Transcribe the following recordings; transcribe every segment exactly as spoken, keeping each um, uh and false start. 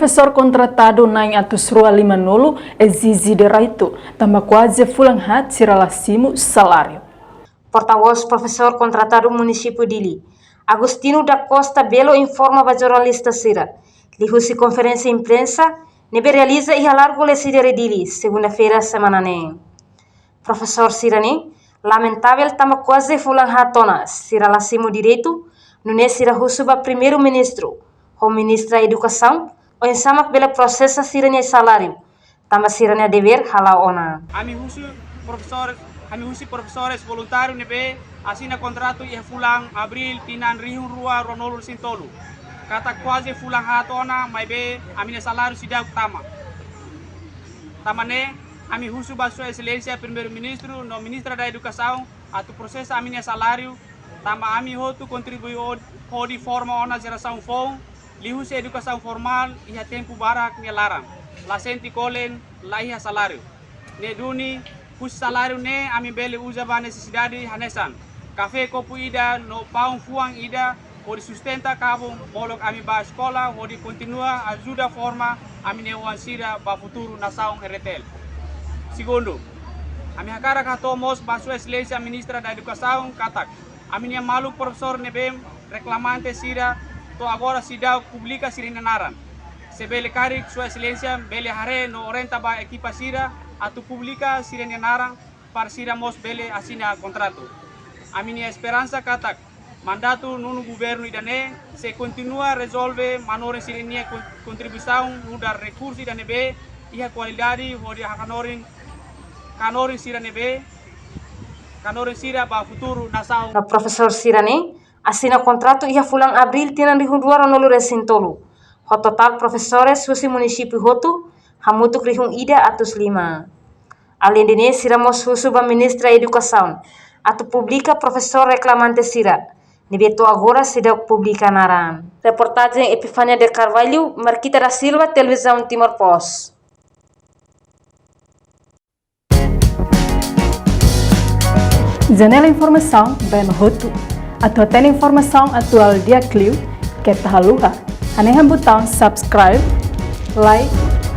Profesór kontratadu na'in atus rua lima-nulu ezije direitu, tanba kuaze fulan haat sira la simu saláriu. Portavós profesór kontratadu Munisípiu Dili, Agostinho da Costa Belo, informa ba jornalista sira liuhusi konferénsia imprensa ne'ebé realiza iha Largo Lecidere Dili, segunda-feira semana ne'e. Profesór sira-ne'e lamentavel tanba kuaze fulan haat ona sira la simu direitu, nune'e sira husu ba Primeiru-Ministru ho Ministra Edukasaun oinsá mak bele prosesa sira-nia saláriu, tanba sira-nia devér hala'o ona. Ami husu profesores, ami husu profesores voluntáriu ne'ebé asina kontratu iha fulan Abríl tinan rihun rua ruanulu-resin-tolu. Katak kuaze fulan haat ona maibé ami-nia saláriu seidauk tama. Tanba ne'e, ami husu ba Sua Exelénsia Primeiru-Ministru no Ministra da Edukasaun atu prosesa ami-nia saláriu, tanba ami hotu kontribui ho-, hodi forma ona jerasaun foun liuhusi edukasaun formál iha tempu barak nia laran, la sente kolen, la iha saláriu. Ne'e duni, husi saláriu ne'e ami bele uza ba nesesidade hanesan kafé kopu ida no paun fuan ida, hodi sustenta kabun molok ami bá eskola, hodi kontinua ajuda forma ami-nia oan sira ba futuru nasaun R D T L. Segundu, ami hakarak hato'o mós ba Sua Exelénsia Ministra da Edukasaun katak ami-nia maluk profesór ne'ebé reklamante sira to'o agora seidauk publika sira-nia naran. Se bele karik Sua Exelénsia bele haree no orienta ba ekipa sira atu publika sira-nia naran para sira mós bele asina kontratu. Ami-nia esperansa katak mandatu nonu governu ida-ne'e sei kontinua rezolve manorin sira-nia kon-, kontribuisaun nu'udar rekursu ida ne'ebé iha kualidade hodi hanorin, hanorin sira ne'ebé, hanorin sira ba futuru nasaun. No profesór sira-ne'e asina kontratu iha fulan Abríl tinan rihun rua ruanulu-resin-tolu. Ho totál profesores husi munisípiu hotu hamutuk rihun ida atus lima. Aleinde ne'e, sira mós husu ba Ministra Edukasaun atu publika profesór reklamante sira ne'ebé to'o agora seidauk publika naran. Reportajen Epifania de Carvalho, Marquita da Silva, Televizaun Timor Post. Janela informasaun ba ema hotu. Atu hatene informasaun atuál di'ak liu, keta haluha hanehan butaun subscribe, like,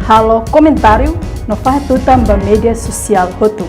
halo komentáriu no fahe tutan ba média sosiál hotu.